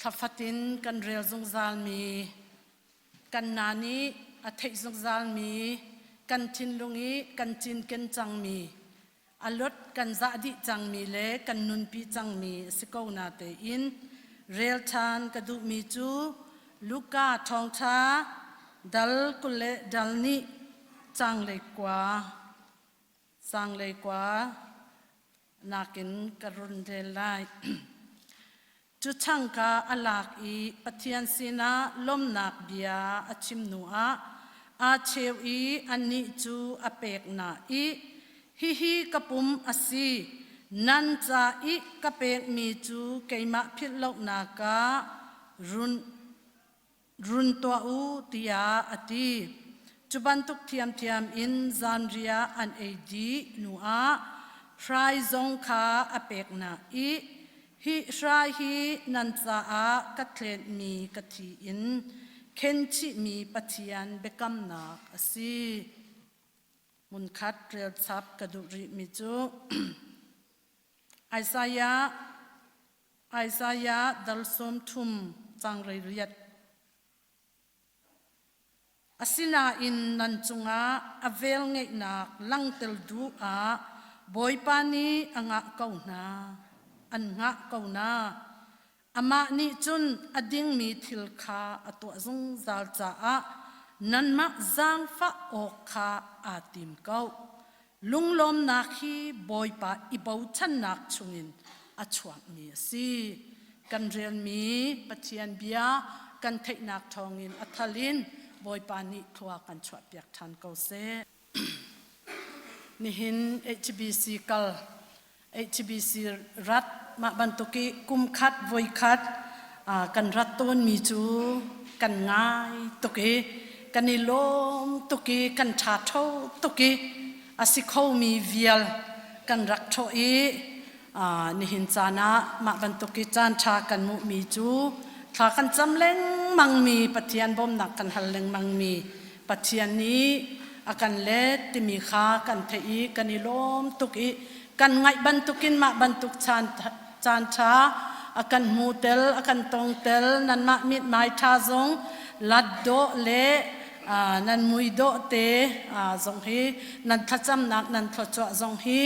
Thlafatin kan rel zungzalmi, kan na nih a theih zungzalmi, kan thinlung i kan cinken cangmi, a lot kan zah dih cangmi le kan nunpi cangmi a si ko na tein rel ṭhan ka duhmi cu Luka thawngṭha dal 20 le dal nih cang lei kua sang lei kua nakin ka run rel lai. Cu changka a lak i Pathian sinah lawmhnak bia a chim hnuah aa cheu i annih cu a pek hna i, Hihi ka pum a si, nan ca i ka pekmi cu keimah philh lonak ah run Run tuah u tiah a ti. Cu bantuk thiamthiam in zanriah an ei dih hnuah hrai zong kha a pek hna i, Hi hrai hi nan caah ka thlenmi ka thi in khenchihmi Pathian biakamnak a si. Hmunkhat relchap ka duh rihmi cu Isaiah Isaiah dal 30 cang 8. Asinain nan cungah a velngeihnak langhter duh ah Bawipa nih a ngah ko hna, an hngah ko hna. Amah nih cun a dingmi thil kha a tuah zungzal caah nanmah zaangfah awk kha aa tim ko. Lunglawmnak hi Bawipa i bochannak chungin a chuakmi a si. Kan relmi Pathian bia kan theihnak thawngin a thal in Bawipa nih thlua kan chuahpiak ṭhan ko seh. Nihin HBC kal HBC rat mah bantuk i kum khat voi khat kan rat tawnmi cu kan ngai tuk i kan i lawm tuk i kan ṭha ṭho tuk i a si khomi vial kan rak ṭhawh i nihin caan ah mah bantuk i caan ṭha kan hmuhmi cu thla kan cam lengmangmi Pathian bawmnak kan hal lengmangmi Pathian nih a kan let timi kha kan theih i kan i lawm tuk i kan ngaih bantukin mah bantuk caan caan ṭha a kan hmu tel a kan tong tel nanmah mithmai ṭha zong lat dawh le nan mui dawh te zong hi nan thlacamnak nan thluachuah zong hi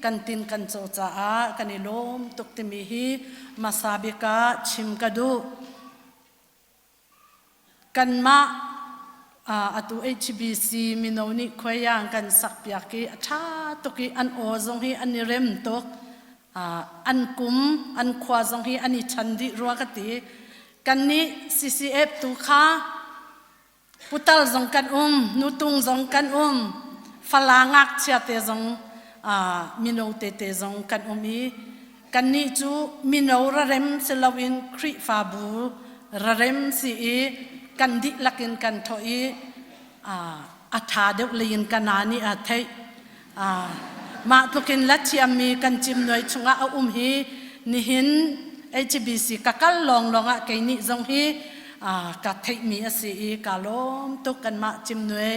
kan tin kan co caah kan i lawm tuk timi hi hmasa bik ah chim ka duh. Kanmah atu HBC mino nih khuaiang kan sakpiak i a ṭha tuk i an aw zong hi an i rem tuk. An kum, an khua zong hi an i chan dih rua ka ti. Kannih CCF tu kha putar zong kan um, nutung zong kan um, fala ngakchia te zong mino tete zong kan um i Kannih cu mino rarem si loin Khrihfabu rarem si i kan dihlak in kan thawh i a ṭha deuh lei in ka na nih a theih. Mah tlukin la thiammi kan cimnuai chungah a um hi nihin HBC ka kal lawnglawng ah kei nih zong hi ka theihmi a si i ka lawm tuk kanmah cimnuai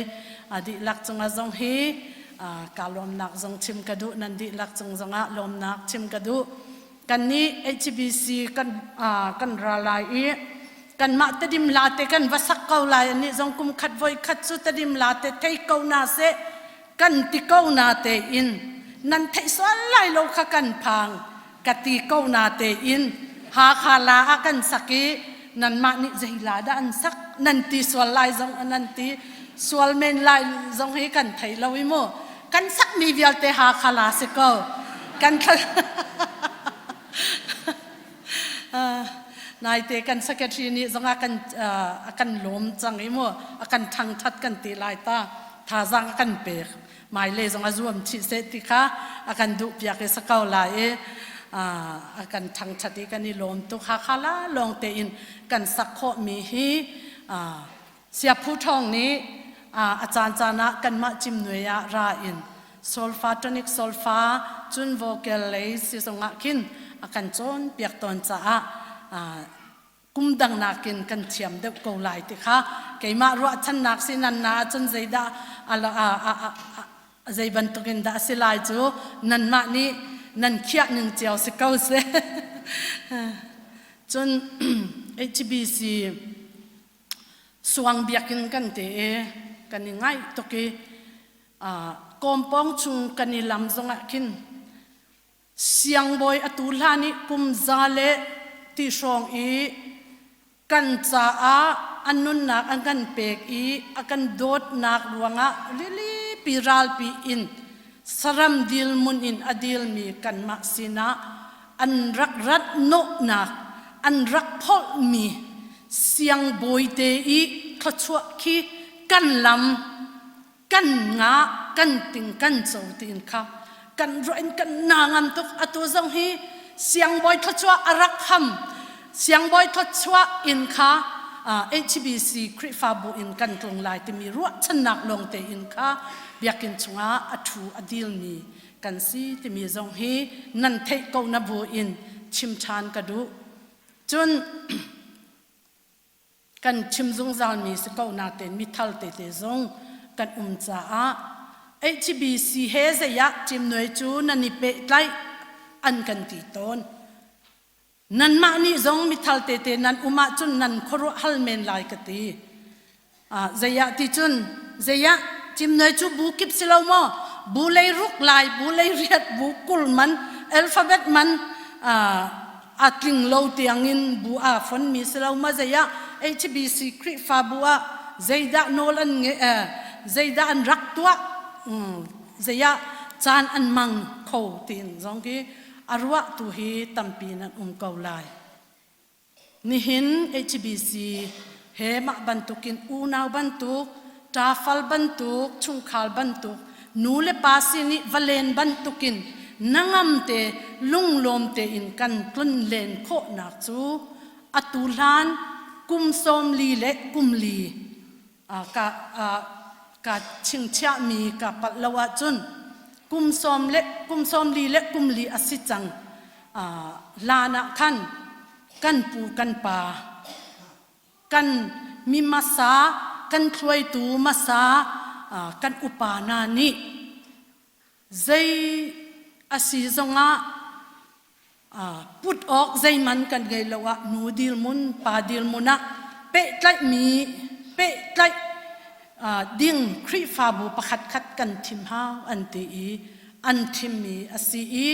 dihlak cungah zong hi Ka lawmnak zong chim ka duh nan dihlak cung zongah lawmnak chim ka duh. Kannih HBC kan kan ra lai i kanmah Tedim la te kan va sak ko lai anih zong kum khat voi khat cu Tedim la te thei ko na seh kan ti ko na te in nan theih sual lai lo kha kan phang ka ti ko na te in Hakha la ah kan sak i nanmah nih zei la dah an sak nan ti sual lai zong nan ti sual men lai zong hi kan thei lo i mu kan sakmi vialte Hakha la si ko kan naite kan secretary nih zong a kan a kan lawm cang i mu a kan thangthat kan ti lai ta thazang a kan pek hmailei zong a zuam chih seh ti kha a kan duh piak i sa ko lai i a kan thangthat i kan i lawm tuk Hakha la lawng tein kan sak khawhmi hi Siaphu Thawng nih a caan caan ah kanmah cimnuai ah ra in solfa tonic solfa cun vocal lei si zongah khin a kan cawn piak tawn caah kum dang nakin kan thiam deuh ko lai ti kha keimah ruahchannak si nan na ahcun zeidah zei bantukin dah a si lai cu nanmah nih nan khiah ning cio si ko seh. Cun HBC suang biakinn kan te i kan i ngaih tuk i kawmpawng chung kan i lam zongah khin siangbawi atu hlan i kum za le ti hrawng i kan caah an nunnak an kan pek i a kan dawtnak ruangah rilipi ralpi in saram dilmun in a dilmi kanmah sinah an rak rat hnawhnak an rak pholhmi siangbawi te i thluachuah khi kan lam kan nga kan ting kan co tiin kha kan ruah in kan na ngam tuk. Atu zong hi siangbawi thluachuah a rak ham siangbawi thluachuah in kha HBC Khrihfabu in kan tlung lai timi ruahchannak lawng te in kha biakinn chungah a thu a dilmi kan si timi zong hi nan theih ko na bu in chim ṭhan ka duh. Cun kan chim zungzalmi si ko natein mithal tete zong kan um caah HBC he zeiah cimnuai cu nan i pehtlaih an kan ti tawn. Nanmah nih zong mithal tete nan um ahcun nan khuaruah hal men lai ka ti. Zeiah ti cun zeiah cimnuai cu bu kip si lo maw? Bu lei ruk lai, bu lei riat, bu 20 man, alphabet man a tling lo tiangin bu aa fonmi si lo ma? Zeiah HBC Khrihfabu ah zeidah nawl an nge zeidah an rak tuah, zeiah caan an mang kho tiin zong hi a ruah tu hi tampi nan um ko lai. Nihin HBC he mah bantukin unau bantuk, ṭafal bantuk, chungkhar bantuk, nu le pa sin i va len bantukin nangam te lunglawm tein kan tlun len khawhnak cu atu hlan kum 40 le kum li ka ka chingchiahmi ka palh lo ahcun kum sawm le kum 40 le kum li a si cang. Hlan ah khan kan pu kan pa kan mi hmasa kan thluaitu hmasa kan upa hna nih zei a si zongah put awk zeiman kan ngei lo ah nu dirmun pa dirmun ah pehtlaihmi pehtlaih ding Khrihfabu pakhat khat kan thim hau an ti i an thimmi a si i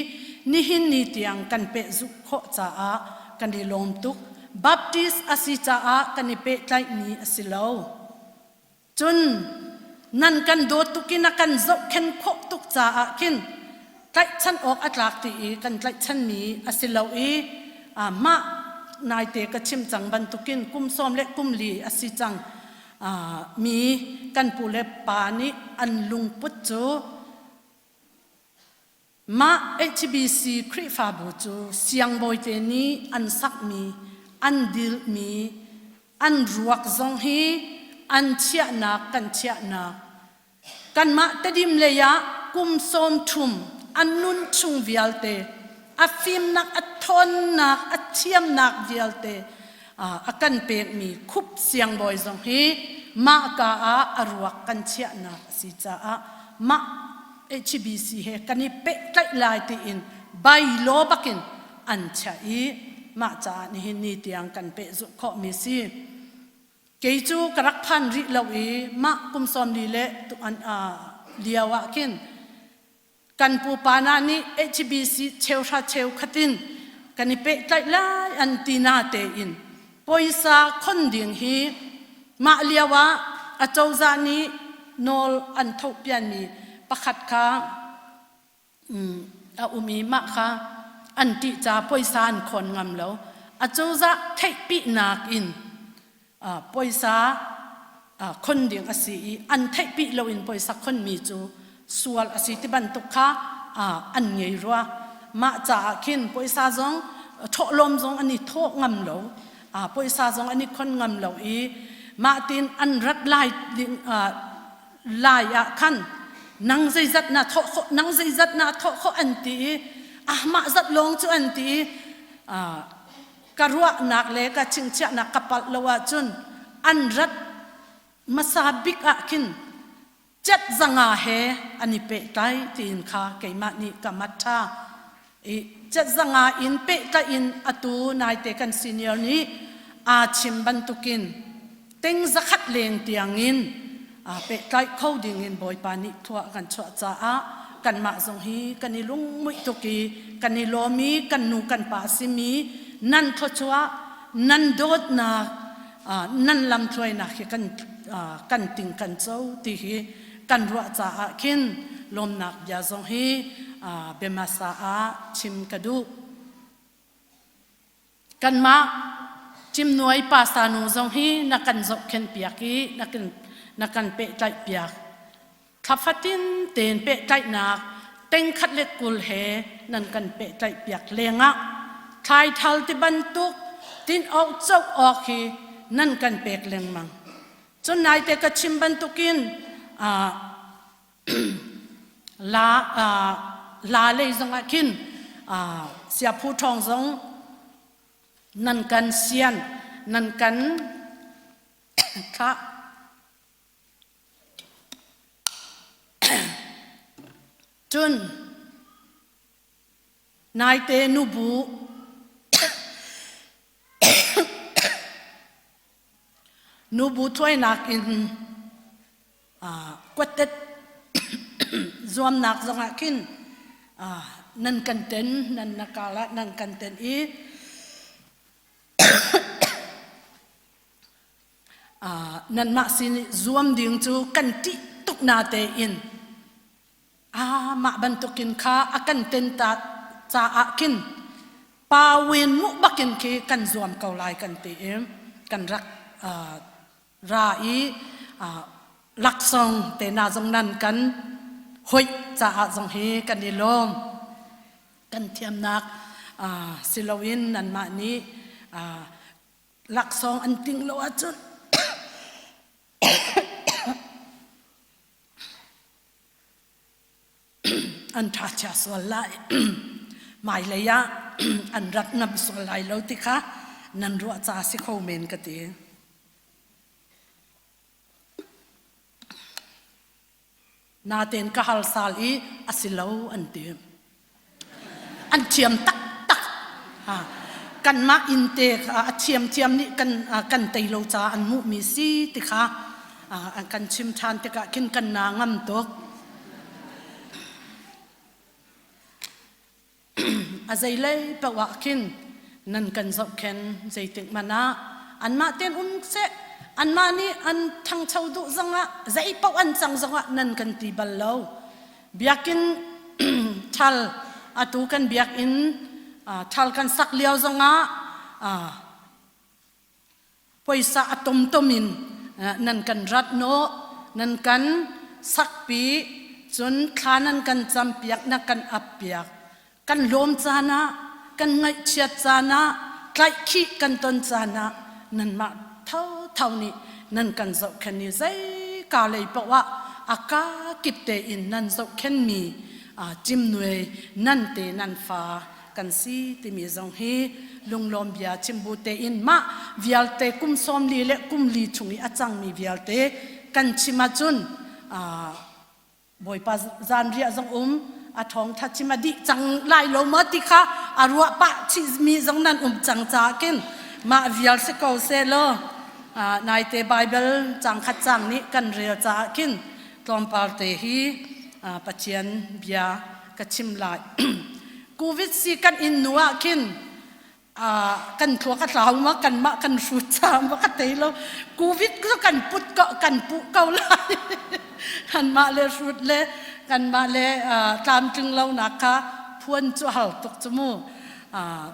nihin ni tiang kan pehzulh khawh caah kan i lawm tuk. Baptist a si caah kan i pehtlaihmi a si lo. Cun nan kan dawt tuk in a kan zohkhen khawh tuk caah khin tlaihchan awk a tlak ti i kan tlaihchanmi a si lo i mah naite ka chim cang bantukin kum sawm le kum li a si cang mi kan pu le pa nih an lungput cu mah HBC Khrihfabu cu siangbawi te nih an sakmi an dilmi an ruak zong hi an chiahnak kan chiahnak kanmah Tedim lei ah kum 30 an nun chung vialte a fimnak a thawnnak a thiamnak vialte a kan pekmi khup siangbawi zong hi mah ka ah a ruak kan chiahnak a si caah mah HBC he kan i pehtlaih lai tiin bylaw bakin an chiah i mah caah nihin ni tiang kan pehzulh khawhmi si. Kei cu ka rak phan rih lo i mah kum 40 le an lio ah khin kan pupa hna nih HBC cheuhra cheu khatin kan i pehtlaih lai an ti na tein poisa khon ding hi mah lio ah acozah nih nawl an thohpianmi pakhat kha a um i mah kha an ṭih ca poisa an khawn ngam lo. Acozah theihpinak in poisa khon ding a si i an theihpi loin poisa khonmi cu sual a si ti bantuk kha an ngei rua. Mah caah khin poisa zong thawhlawm zong an i thawh ngam lo, poisa zong an i khon ngam lo i mah tin an rat lai ding lai ah khan nang zeizat na thawh khawh, nang zeizat na thawh khawh an ti i ahmah zat lawng cu an ti i ka ruahnak le ka chingchiahnak ka palh lo ahcun an rat hmasa bik ah khin cet zanga he an i pehtlai tiin kha keimah nih ka mat ṭha i. Catzanga in pehtlaih in atu naite kan senior nih aa chim bantukin ting zakhat leng tiangin pehtlaih kho dingin Bawipa nih thlua a kan chuah caah kanmah zong hi kan i lungmuih tuk i kan i lawm i kan nu kan pa a simi nan thluachuah nan dawtnak nan lamthluainak hi kan kan ting kan co ti hi kan ruah caah khin lawmnak bia zong hi biahmasa ah chim ka duh. Kanmah Cimnuai pasta nu zong hi na kan zohkhenh piak i na kan, na kan pehtlaih piak. Thla fatin tein pehtlaihnak tengkhat le 20 he nan kan pehtlaih piak lengah thlaithal ti bantuk tin awk coh awk hi nan kan pek lengmang. Cun naite ka chim bantukin uh, la uh, la lei zongah khin uh, siaphu ṭhawng zong nan kan sian nan kan thlah cun naite nubu Nubu thuainak in kuattet zuamnak zongah khin nan kan ten nan na kar ah nan kan ten i nanmah sin i zuam ding cu kan ṭih tuk na tein Ah, mah bantukin kha a kan ten ta caah khin pa wen mu bakin khi kan zuam ko lai kan ti i kan rak uh, ra i uh, laksawng te na zong nan kan hoih caah zong hi kan i lawm kan thiamnak uh, si loin nanmah nih uh, laksawng an ting lo ahcun An ṭha chia sual lai. Hmailei ah an rat ngam sual lai lo ti kha nan ruah ca si kho men ka ti. Natein ka hal sal i a si lo an ti. An thiam taktak. Kanmah inn te a thiamthiam nih kan kan tei lo caah an hmuhmi si ti kha an kan chim ṭhan tikah khin kan naa ngam tuk. A zeilei paoh ah khin nan kan zohkhen zeitik hmanh ah anmah tein um seh anmah nih an ṭhangcho duh zongah zei paoh an cang zongah nan kan ti bal lo. Biakinn ṭhal atu kan biakinn ṭhal kan sak lio zongah puaisa a tomtom in nan kan rat nawh nan kan sakpi cun thla nan kan campiak na kan appiak kan lawm caan ah kan ngaihchiat caan ah tlaihkhih kan ton caan ah nanmah thotho nih nan kan zohkhenh i zeika lei paoh ah a ka kip tein nan zohkhenhmi cimnuai nan te nan fa kan si timi zong hi lunglawm bia chim bu tein mah vialte kum 40 le kum li chung i a cangmi vialte kan chim ahcun Bawipa zanriah zong um a thawngtha chim a dih cang lai lo maw ti kha a ruah pah chihmi zong nan um cang caah khin mah vial si ko seh law naite Bible cang khat cang nih kan rel caah khin tlawmpal te hi Pathian bia ka chim lai. Covid si kan inn nu ah khin kan thluak a tlau ma kanmah kan hrut caah ma ka tei lo covid cu kan put ko kan puh ko lai kanmah le hrut le kanmah le tlamtling lonak kha phuan cu hal tuk cu mu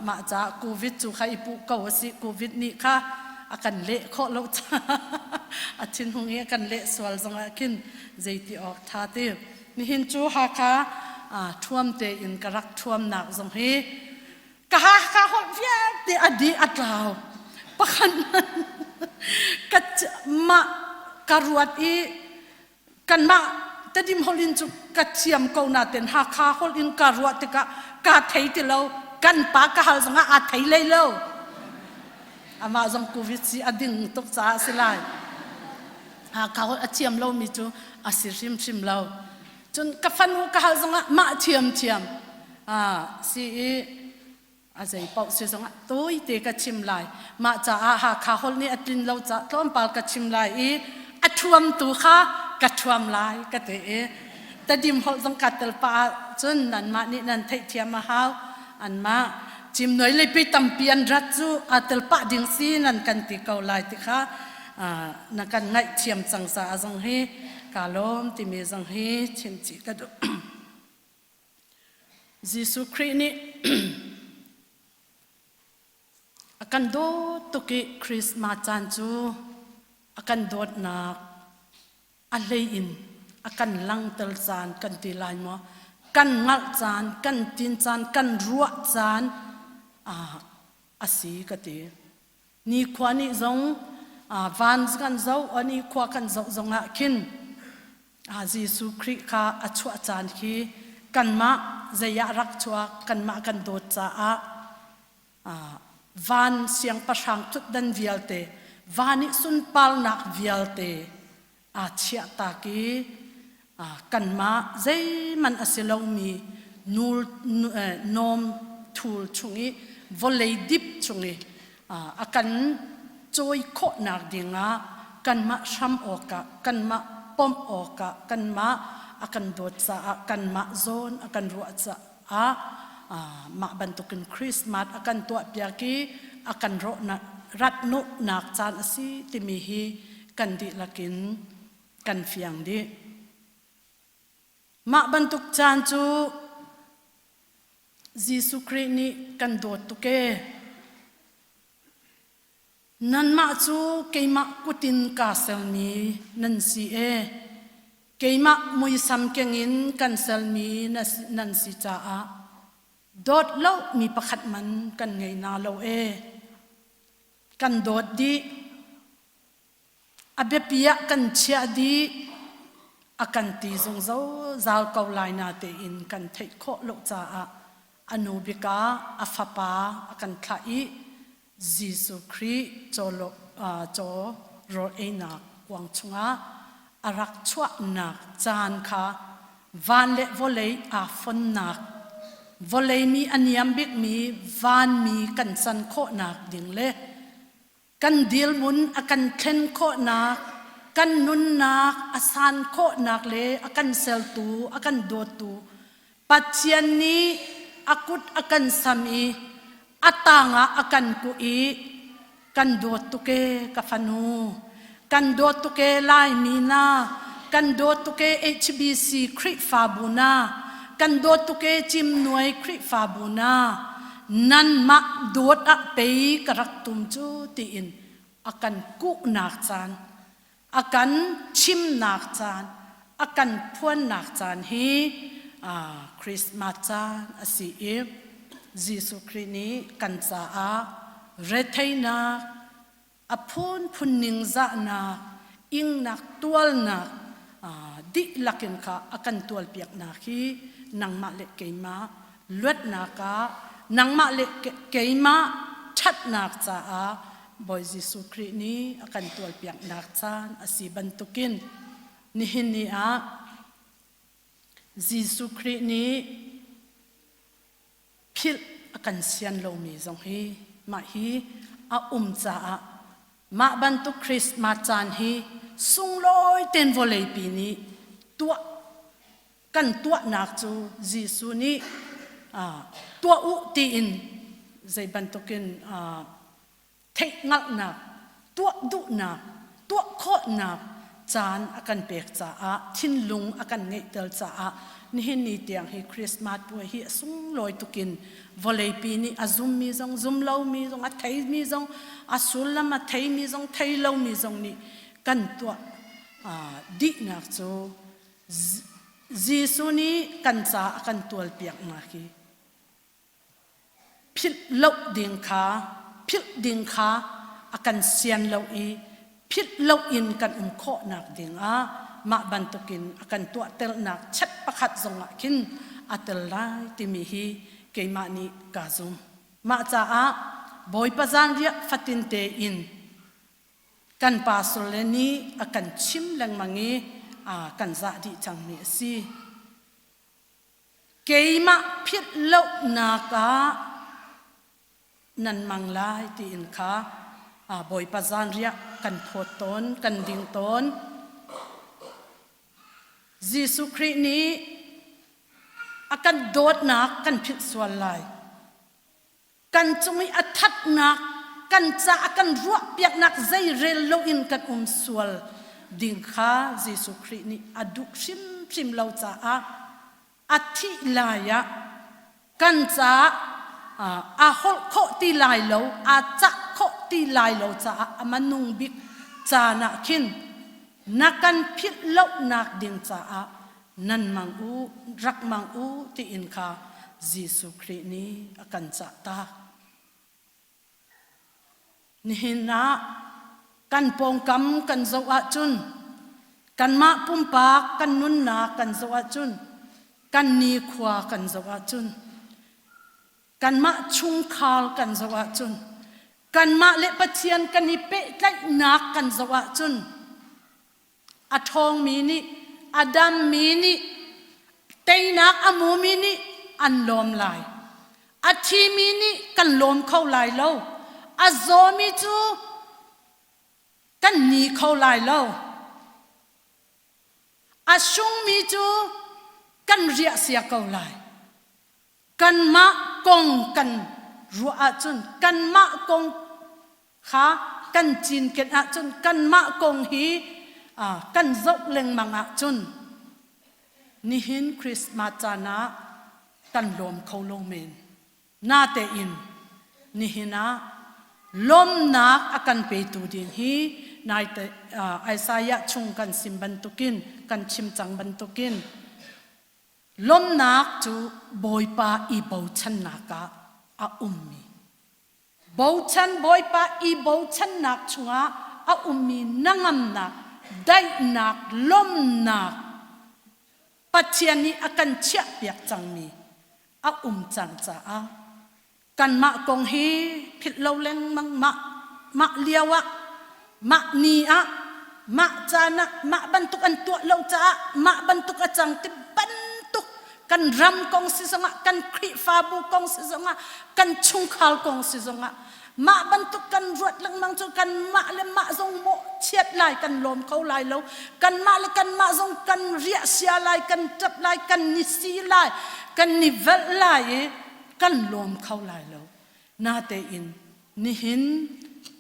mah caah covid cu kha i puh ko a si covid nih kha a kan leh khawh lo caah a thinhung i a kan leh sual zongah khin zeiti awk tha ti nihin cu Hakha thuam tein ka rak thuamnak zong hi Ka ka holh vialte a dih a tlau. Pakhat ka mah ka ruat i kanmah Tedim holh in cu ka thiam ko naten Hakha holh in ka ruah tikah ka thei ti lo. Kan pa ka hal zongah aa thei lei lo. Amah zong covid si a ding tuk caah a si lai. Hakha holh a thiam lomi cu a si hrimhrim lo. Cun ka fanu ka hal zongah mah thiamthiam si i. A zei paoh si zongah tawite ka chim lai. Mah caah Hakha holh nih a tlin lo caah tlawmpal ka chim lai i a ṭhuamtu kha ka ṭhuam lai ka ti i Tedim holh zong kaa tel pah ahcun nanmah nih nan theihthiam a hau. Anmah Cimnuai leipi tampi an rat cu aa tel pah ding si nan kan ti ko lai ti kha na kan ngaihthiam cang caah zong hi kaa lawm timi zong hi chim chih ka duh. Jesuh Khrih nih a kan dawt tuk i Christmas caan cu a kan dawtnak a hlei in a kan langter caan kan ti lai maw kan ngalh caan kan tin caan kan ruah caan a si ka ti. Nikhua nih zong van kan zoh nikhua kan zoh zongah khin Jesuh Khrih kha a chuah caan khi kanmah zei ah rak chuak kanmah kan dawt caah van siangpahrang thutdan vialte van i sunparnak vialte aa chiahtak i kanmah zeihmanh a si lomi nul nawm thul chung i vawlei dip chung i a kan cawi khawhnak dingah kanmah hram awkah kanmah pom awkah kanmah a kan dawt caah kanmah zawn a kan ruah caah mah bantukin Christmas a kan tuahpiak i a kan rawhnak ratnawhnak caan a si timi hi kan dihlak in kan fiang dih. Mah bantuk caan cu Jesuh Khrih nih kan dawt tuk ee. Nanmah cu keimah kut in kaa sermi nan si ee. Keimah muisam keng in kan sermi nan si caah dawt lo mi pakhat man kan ngei na lo ee. Kan dawt dih. A biapi ah kan chiah dih a kan ti zungzal ko lai natein kan theih khawh lo caah a nu bik ah a fapa a kan thlah i Jesuh Khrih caw rawl einak kuang chungah a rak chuahnak caan kha van le vawlei aa fonnak vawlei mi a niam bikmi vanmi kan can khawhnak ding le Kan dirhmun a kan thlen khawhnak, kan nunnak a san khawhnak le a kan sertu, a kan dawttu Pathian nih a kut a kan sam i a tangah a kan kuh i kan dawt tuk ee ka fanu, kan dawt tuk ee Laimi na, kan dawt tuk ee HBC Khrihfabu na, kan dawt tuk ee Cimnuai Khrihfabu na, nanmah dawt ah pei ka rak tum cu tiin a kan kuhnak caan a kan chimnak caan a kan phuannak caan hi Christmas caan a si i Jesuh Khrih nih kan caah retheinak a phunphun ningzahnak ingnak tualnak dihlak in kha a kan tualpiaknak hi nangmah le keimah luatnak ah nangmah le keimah ṭhatnak caah Bawi Jesuh Khrih nih a kan tualpiaknak caan a si bantukin nihin ni ah Jesuh Khrih nih philh a kan sian lomi zong hi mah hi a um caah mah bantuk Christmas caan hi sunglawi ten vawleipi nih tuah kan tuahnak cu Jesuh nih tuah u tiin zei bantukin theihhngalhnak, tuah duhnak, tuah khawhnak caan a kan pek caah thinlung a kan ngeihter caah nihin ni tiang hi Christmas puai hi a sunglawi tukin vawleipi nih a zummi zong zum lomi zong a theimi zong a sullam a theimi zong thei lomi zong nih kan tuah dihnak cu Jesuh nih kan ca a kan tualpiaknak hi Philh lo ding kha philh ding kha a kan sian lo i philh lo in kan um khawhnak dingah mah bantukin a kan tuahternak chet pakhat zongah khin a tel lai timi hi keimah nih kaa zum. Mah caah Bawipa zanriah fatin tein kan pastor le nih a kan chim lengmang i kan zah dih cangmi a si. Keimah philh lonak ah. Nan mang lai tiin kha Bawipa zanriah kan phawt tawn, kan ding tawn. Jesuh Khrih nih a kan dawtnak kan philh sual lai. Kan cung i a thatnak, kan ca a kan ruahpiaknak zeirel loin kan um sual ding kha Jesuh Khrih nih a duh hrimhrim lo caah a thih lai ah kan caah aa holh khawh ti lai lo, aa cah khawh ti lai lo caah a manung bik caan ah khin na kan philh lonak ding caah nan mang u, rak mang u tiin kha Jesuh Khrih nih a kan cah tak. Nihin ah kan pawngkam kan zoh ahcun kanmah pumpak kan nunnak kan zoh ahcun kan nikhua kan zoh ahcun kanmah chungkhar kan zoh ahcun kanmah le Pathian kan i pehtlaihnak kan zoh ahcun A ṭhawngmi nih, a dammi nih, teinak a hmumi nih an lawm lai. A thimi nih kan lawm kho lai lo. A zawmi cu kan ni kho lai lo. A sungmi cu kan riah sia ko lai. Kanmah kong kan ruah ahcun kanmah kong kha kan cinken ahcun kanmah kong hi kan zoh lengmang ahcun nihin Christmas caan ah kan lawm kho lo men. Natein nihin ah lawmnak a kan petu ding hi naite Isaiah chung kan sim bantukin kan chim cang bantukin Lawmhnak cu Bawipa i bochannak ah a ummi bochan Bawipa i bochannak chungah a ummi hnangamnak, daihnak, lawmhnak Pathian nih a kan chiahpiak cangmi a um cang caah kanmah kong hi philh lo lengmang mah mah lio ah mah ni ah mah caan ah mah bantuk an tuah lo caah mah bantuk a cang ti bantuk kan ram kong si zongah kan Khrihfabu kong si zongah kan chungkhar kong si zongah mah bantuk kan ruat lengmang cu kan mah le mah zong mawh chiat lai kan lawm kho lai lo kan mah le kan mah zong kan riah sia lai kan ṭap lai kan ni si lai kan ni velh lai i kan lawm kho lai lo. Natein nihin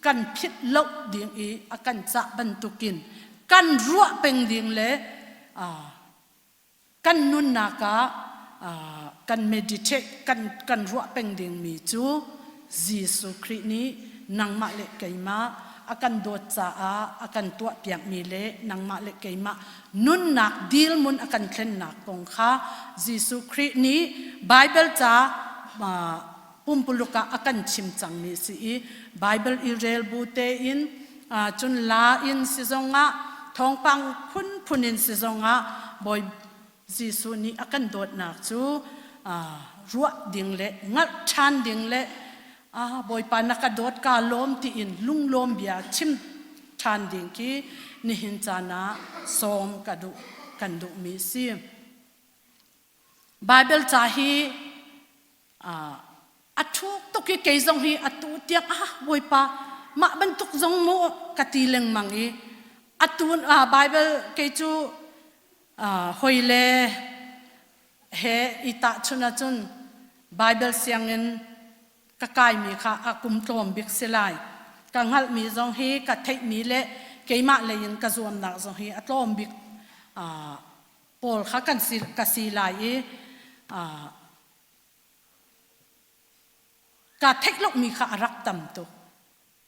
kan phit lo ding i a kan cah bantukin kan ruah peng ding le kan nunnak ah kan meditate kan kan ruah peng dingmi cu Jesuh Khrih nih nangmah le keimah a kan dawt caah a kan tuahpiakmi le nangmah le keimah nunnak dirmun a kan thlennak kong kha Jesuh Khrih nih Baibal ca pumpuluk ah a kan chim cangmi si i Baibal i rel bu tein cun la in si zongah thawngpang phunphun in si zongah Bawi Jesuh nih a kan dawtnak cu ruah ding le ngalh ṭhan ding le Bawipa na ka dawt ka lawm tiin lunglawm bia chim ṭhan ding khi nihin caan ah sawm ka duh kan duhmi si. Baibal ca hi a thuk tuk i kei zong hi atu tiang ah Bawipa mah bantuk zong mu ka ti lengmang i atu Baibal kei cu hoi le he i tahchunh ahcun Baibal sianginn ka kaimi kha a kum tlawm bik si lai. Ka hngalhmi zong hi ka theihmi le keimah lei in ka zuamnak zong hi a tlawm bik pawl kha kan si, ka si lai i ka theih lomi kha a rak tam tuk.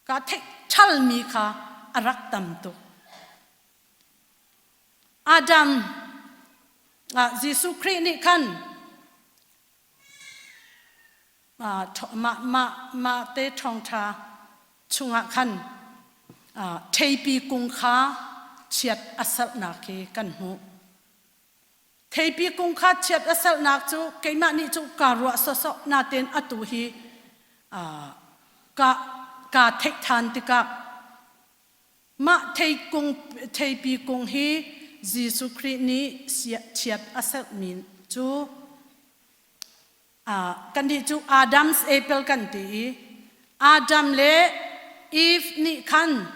Ka theih ṭhalmi kha a rak tam tuk. Adam Jesuh Khrih nih khan mah mah mah te ṭhawngṭha chungah khan theipi kung kha chiat a serhnak khi kan hmuh. Theipi kung kha chiat a serhnak cu keimah nih cu kaa ruah sawsawh natein atu hi ka kaa theih ṭhan tikah Mah theikung, theipi kung hi Jesuh Khrih nih chiat a serhmi cu kannih cu Adam's apple kan ti i. Adam le Eve nih khan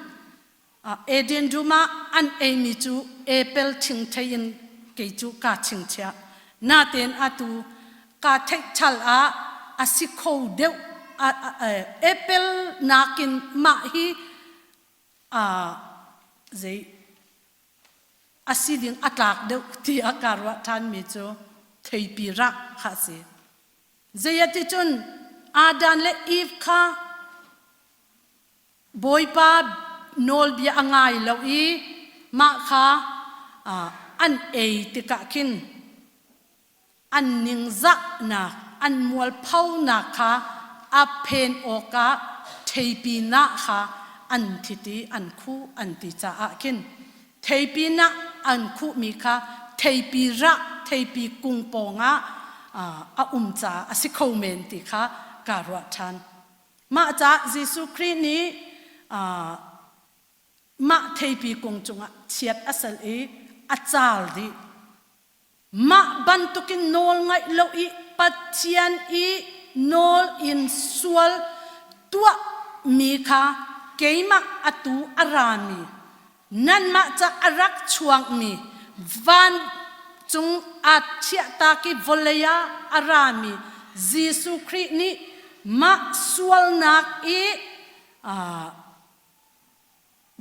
Eden dum ah an eimi cu apple thingthei in kei cu kaa chingchiah. Natein atu kaa theih ṭhal ah a si kho deuh. Apple nakin mah hi zei a si ding a tlak deuh tiah kaa ruah ṭhanmi cu theipi rah kha a si. Zeiaticun Adam le Eve kha Bawipa nawlbia a ngai lo i mah kha an ei tikah khin an ningzahnak, an mualphonak kha a phen awkah theipi nah kha an thit i an khuh an ti caah khin theipi nah an khuhmi kha theipi rah, theipi kung pawngah a um caah a si kho men ti kha kaa ruah ṭhan. Mah caah Jesuh Khrih nih mah theipi kung cungah chiat a sal i a caar dih. Mah bantukin nawl ngaih lo i Pathian i nawl in sual tuahmi kha keimah atu a rami nanmah ca a rak chuakmi vancung aa chiahtak i vawlei ah a rami Jesuh Khrih nih mah sualnak i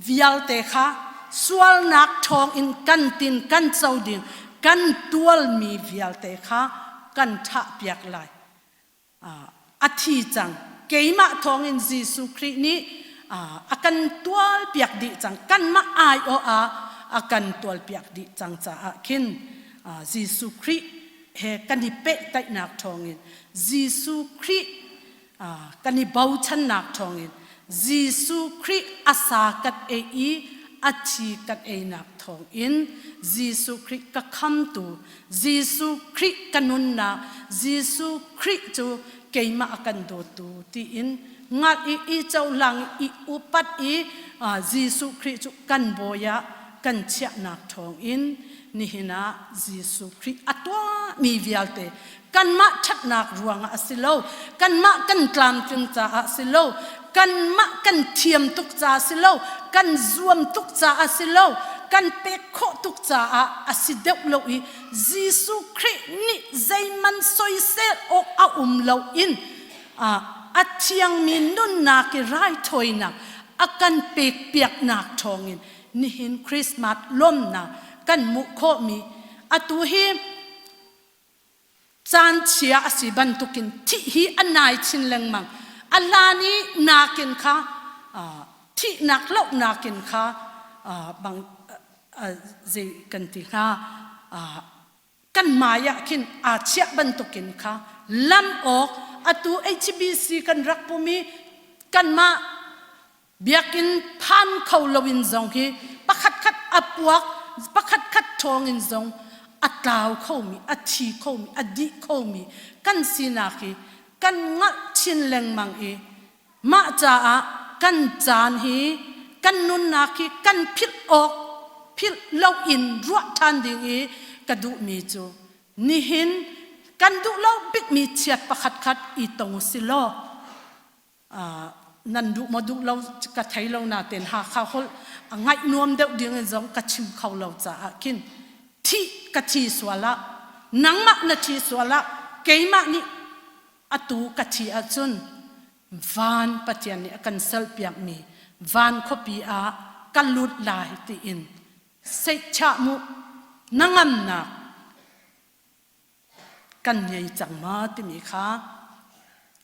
vialte kha sualnak ṭhawngin kan tin kan co ding kan tualmi vialte kha kan thahpiak lai. A thi cang. Keimah thawngin Jesuh Khrih nih a kan tualpiak dih cang. Kanmah aiawh ah a kan tualpiak dih cang caah khin Jesuh Khrih he kan i pehtlaihnak thawngin Jesuh Khrih kan i bochannak thawngin Jesuh Khrih a sa kan ei i a thi kan einak thawngin Jesuh Khrih ka khamtu Jesuh Khrih ka nunnak Jesuh Khrih cu keimah a kan dawtu tiin ngalh i i cohlang i upat i Jesuh Khrih cu kan bawi ah kan chiahnak thawngin nihin ah Jesuh Khrih a tuahmi vialte kanmah ṭhatnak ruangah a si lo kanmah kan tlamtling caah a si lo kanmah kan thiam tuk caah a si lo kan zuam tuk caah a si lo kan pek khawh tuk caah a si deuh lo i Jesuh Khrih nih zeiman soisel awk a um lo in a thiangmi nunnak i raithawinak a kan pek piaknak thawngin nihin Christmas lawmnak kan hmuh khawhmi atu hi Caan chia a si bantukin thih hi a nai chin lengmang. A hlan i nakin kha thihnak lohnak in kha bang zei kan ti hnga kan hmai ah khin aa chiah bantukin kha lam awk atu HBC kan rak pum i kanmah Biakinn phan kho loin zong hi pakhatkhat a puak, pakhatkhat ṭhawngin zong a tlau khomi, a thi khomi, a dih khomi kan sinak hi kan ngalh chin lengmang i mah caah kan caan hi kan nunnak hi kan philh awk philh loin ruah ṭhan ding i ka duhmi cu nihin kan duh lo bikmi chiat pakhatkhat i tong si law nan duh maw duh lo ka thei lo natein Hakha holh a ngaih nuam deuh ding in zong ka chim kho lo caah khin thih ka thi sual ah nangmah na thi sual ah keimah nih atu ka thi ahcun van Pathian nih a kan salpiakmi van khuapi ah ka lut lai tiin seihchah mu na ngamnak kan ngei cang ma timi kha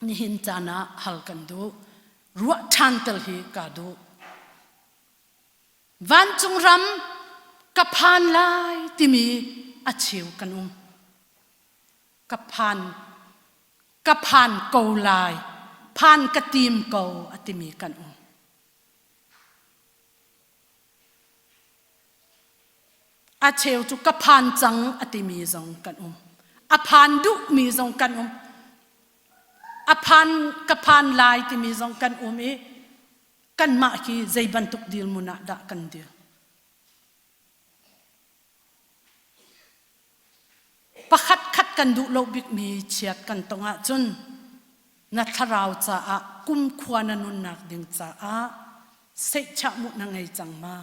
nihin caan ah hal kan duh. Ruah ṭhan tel hi ka duh. Vancung ram ka phan lai timi a cheu kan um. Ka phan ka phan ko lai, phan ka tim ko a timi kan um. A cheu cu ka phan cang a timi zong kan um. A phan duhmi zong kan um. A phan ka phan lai timi zong kan um i kanmah hi zei bantuk dirhmun ah dah kan dir. Pakhat khat kan duh lo bikmi chiat kan tong ahcun. Na thlarau caah kumkhua na nunnak ding caah seihchah mu na ngei cang ma?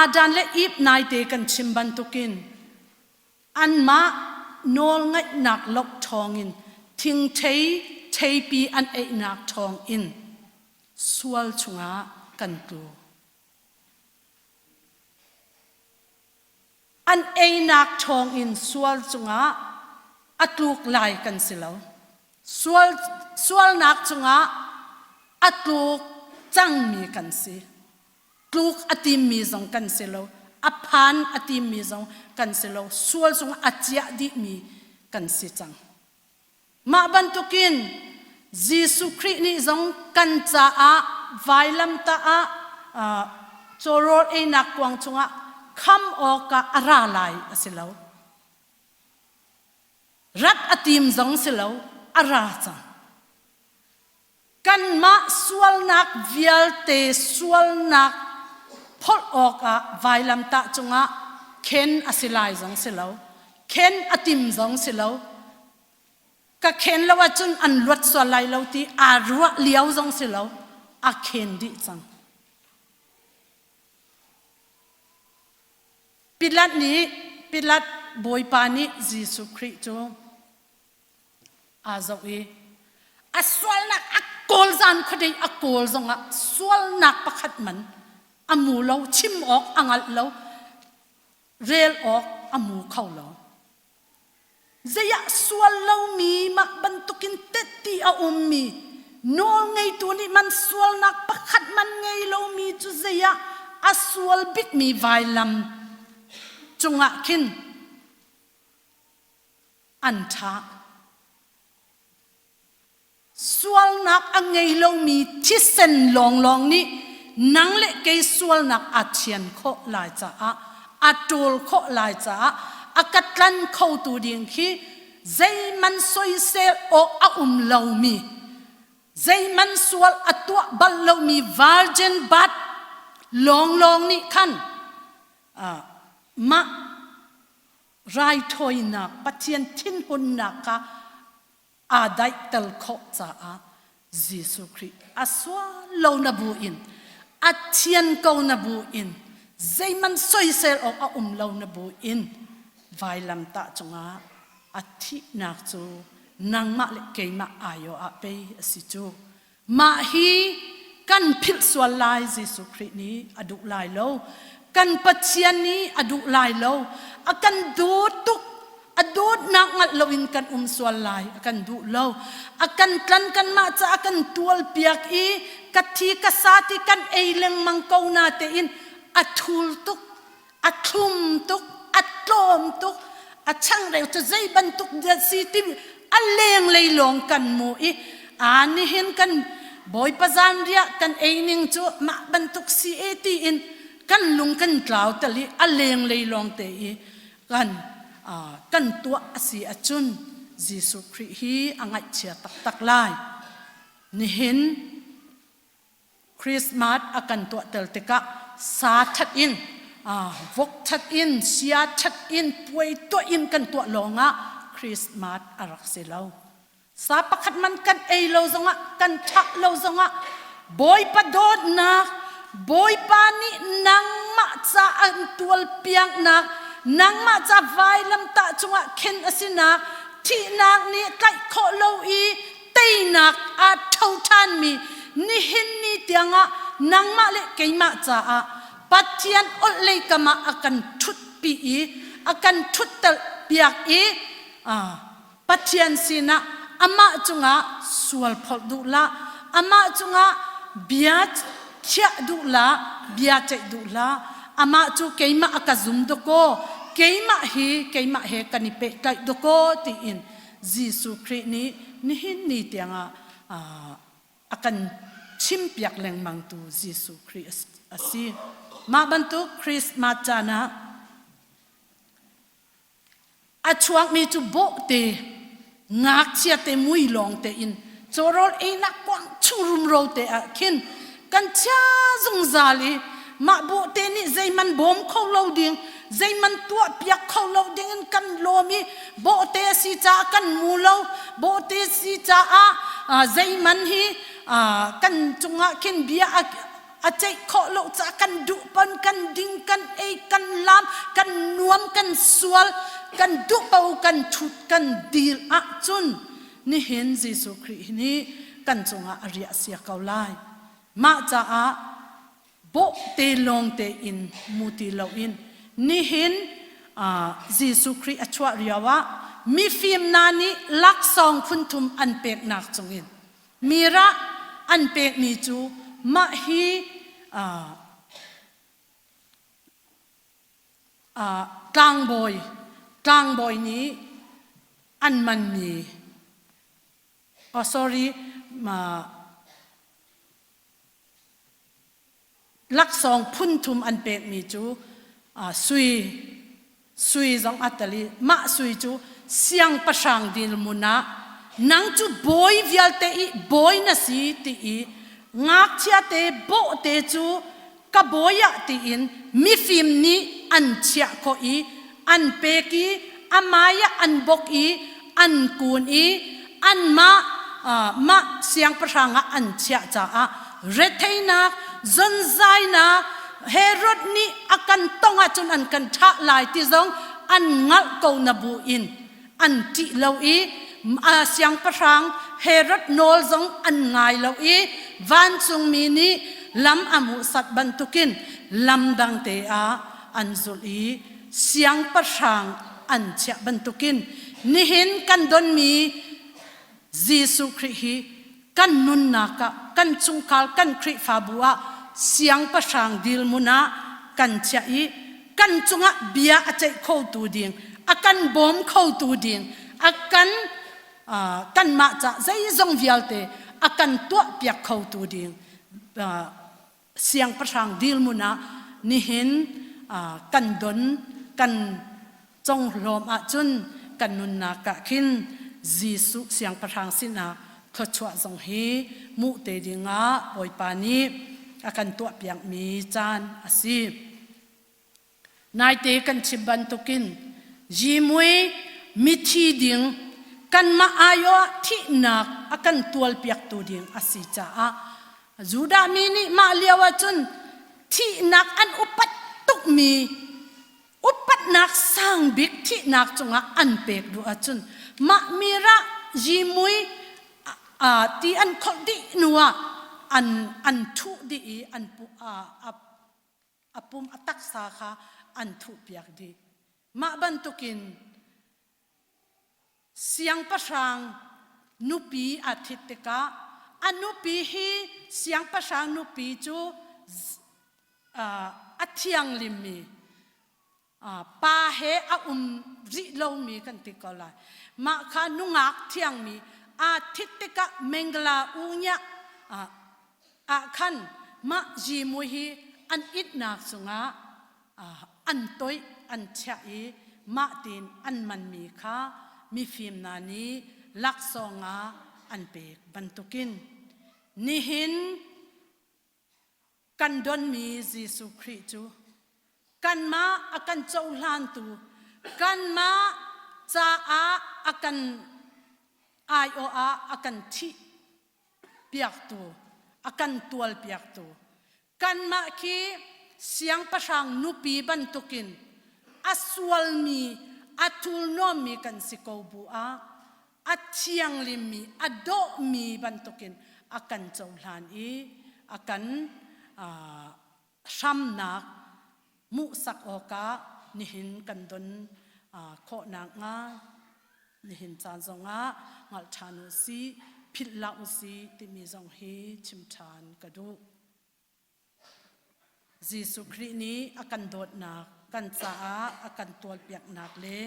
Adan le Eve naite kan chim bantukin anmah nawlngaihnak lok ṭhawngin thingthei theipi an einak ṭhawngin sual chungah kan tlu. An einak ṭhawngin sual cungah a tluk lai kan si lo. Sual, sualnak cungah a tluk cangmi kan si. Tluk a timmi zong kan si lo. A phan a timmi zong kan si lo. Sual cungah a ciah dihmi kan si cang. Mah bantukin Jesuh Khrih nih zong kan caah vailamtah ah cawrawl einak kuang chungah kham awkah a ra lai a si lo. Rat a tim zong si lo, a ra cang. Kanmah sualnak vialte sualnak pholh awkah vailamtah cungah khen a si lai zong si lo, khen a tim zong si lo, ka khen lo ahcun an luat sual lai lo ti aa ruah lio zong si lo, a khen dih cang. Pilat nih Pilat bawipa nih Jesuh Khrih cu aa zoh i a sualnak a kawl zan khuadei a kawl zongah sualnak pakhat man a mu lo chim awk a ngalh lo rel awk a mu kho lo zeiah sual lomi mah bantukin tetti a ummi nawl ngeitu nih man sualnak pakhat man ngei lomi cu zeiah a sual bikmi vailam cungah khin an ṭha. Sualnak a ngei lomi thisen lawnglawng nih nang le kei sualnak a thian khawh lai caah a ṭawl khawh lai caah a ka tlan khotu ding khi zeiman soisel awk a um lomi zeiman sual a tuah bal lomi virgin birth lawnglawng nih khan mah raithawinak Pathian thinhunnak kha aa daihter khawh caah Jesuh Khrih a sual lo na bu in a thian ko na bu in zeihmanh soisel awk a um lo na bu in vailamtah cungah a thihnak cu nangmah le keimah aiawh ah pei a si cu. Mah hi kan philh sual lai Jesuh Khrih nih a duh lai lo. Kan Pathian nih a duh lai lo. A kan dawt tuk. A dawtnak ngalh loin kan um sual lai. A kan duh lo. A kan tlan kanmah ca a kan tual piak i ka thi ka sa ti kan ei lengmang ko na tein a thul tuk. A thlum tuk, a tlawm tuk, a changreu cu zei bantuk dah si ti a lenglei lawng kan mu i aa nihin kan Bawipa zanriah kan ei ning cu mah bantuk si e tiin kan lung kan tlau tal i a lenglei lawng te i kan kan tuah a si ahcun Jesuh Khrih hi a ngaihchia taktak lai. Nihin Christmas a kan tuahter tikah sa that in vok that in sia that in puai tuah in kan tuah lawngah Christmas a rak si lo. Sa pakhat man kan ei lo zongah kan thah lo zongah Bawipa dawtnak Bawipa nih nangmah ca an tual piaknak nangmah ca vailamtah cungah khen a sinak thihnak nih tlaih khawh lo i teinak aa ṭho ṭhanmi nihin ni tiangah nangmah le keimah caah Pathian olhlei kam ah a kan ṭhutpi i a kan ṭhutter piak i Pathian sinah amah cungah sual phorh duh hlah amah cungah bia thiah duh hlah bia ceih duh hlah amah cu keimah a ka zum dakaw keimah hi keimah he kan i pehtlaih dakaw tiin Jesuh Khrih nih nihin ni tiangah a kan chimpiak lengmangtu Jesuh Khrih a si. Mah bantuk Christmas caan ah a chuakmi cu bawhte ngakchia te mui lawng te in cawrawl einak kuang chung rumro te ah khin kan chia zungzal i. Mah bawhte nih zeihmanh bawm kho lo ding, zeihmanh tuah piak kho lo ding in kan lawm i bawhte a si caah kan mu lo. Bawhte si caah zeihmanh hi kan cungah khin bia a ceih khawh lo caah kan duh pon kan ding kan ei kan lam kan nuam kan sual kan duh po kan thut kan dil ahcun nihin Jesuh Khrih nih kan cungah a riah sia ko lai. Mah caah bawhte lawngte in mu ti loin nihin Jesuh Khrih a chuah lio ah mifim hna nih laksawng phunthum an peknak cungin mirah an pekmi cu mah hi tlangbawi tlangbawi nih an manmi oh sorry laksawng phunthum an pekmi cu sui sui zong a tel i mah sui cu siangpahrang dirhmun ah nang cu bawi vialte i bawi na si ti i ngakchia te bawhte cu ka bawi ah tiin mifim nih an chiah khawh i an pek i amai ah an bok i an kun i anmah mah siangpahrang ah an chiah caah retheinak zonzainak Herod nih a kan tong ahcun an kan thah lai ti zong an ngalh ko na bu in an ṭih lo i siangpahrang Herod nawl zong an ngai lo i vancungmi nih lam a hmuhsak bantukin lam dang te ah an zulh i siangpahrang an chiah bantukin nihin kan donmi Jesuh Khrih hi kan nunnak ah kan chungkhar kan Khrihfabu ah siangpahrang dirhmun ah kan chiah i kan cungah bia a ceih khotu ding a kan bawm khotu ding a kan kanmah ca zeizong vialte a kan tuahpiak khotu ding siangpahrang dirhmun ah nihin kan don kan conglawm ahcun kan nunnak ah khin Jesuh siangpahrang sinah thluachuah zong hi muh te dingah Bawipa nih a kan tuahpiakmi caan a si. Naite kan chim bantukin Jimui mithi ding kanmah aiawh ah thihnak a kan tualpiaktu ding a si caah Judah mi nih mah lio ahcun thihnak an upat tukmi upatnak sang bik thihnak cungah an pek duh ahcun mah mirah Jimui ti an kholh dih hnu ah an an thuh dih i an a pum a taksa kha an thuhpiak dih. Mah bantukin siangpahrang nupi aa thit tikah a nupi hi siangpahrang nupi cu a thianglimmi pa he a um rih lomi kan ti ko lai. Mah kha nungak thiangmi aa thit tikah Mengla Unya ah khan mah zimui hi an itnak cungah an toih an chiah i mah tiin an manmi kha mifim hna nih laksawng ah an pek bantukin nihin kan donmi Jesuh Khrih cu kanmah a kan cohlantu kanmah caah a kan aiawh ah a kan thih piaktu a kan tual piaktu kanmah khi siangpahrang nupi bantukin a sualmi a thurhnawmmi kan si ko bu ah a thianglimmi a dawhmi bantukin a kan cohlan i a kan hramnak hmuhsak awkah nihin kan don khawh nakhnga nihin caan zongah hngalh ṭhan u sih, philh hlah u sih timi zong hi chim ṭhan ka duh. Jesuh Khrih nih a kan dawtnak, kan caah a kan tualpiaknak le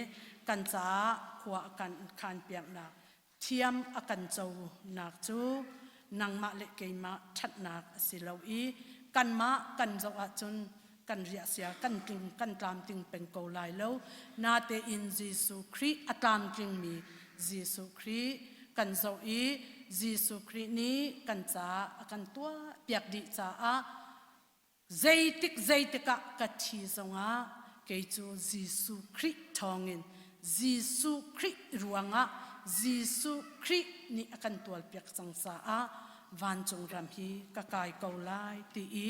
kan caah khua a kan khanpiaknak thiam a kan conak cu nangmah le keimah ṭhatnak a si lo i kanmah kan zoh ahcun kan riahsia kan tling kan tlamtling peng ko lai lo natein Jesuh Khrih a tlamtlingmi Jesuh Khrih kan zoh i Jesuh Khrih nih kan caah a kan tuah piak dih caah. Zeitik zeitik ah ka thi zongah kei cu Jesuh Khrih thawngin Jesuh Khrih ruangah Jesuh Khrih nih a kan tualpiak cang caah vancung ram hi ka kai ko lai ti i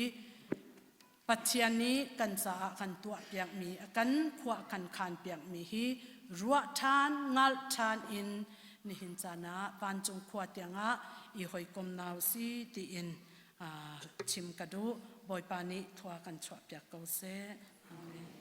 Pathian nih kan caah kan tuahpiakmi a kan khuah kan khanpiakmi hi ruah ṭhan ngalh ṭhan in nihin caan ah vancung khua tiangah i hawikom nau si tiin chim ka duh. Bawipa nih thua kan chuahpiak ko seh. Amen.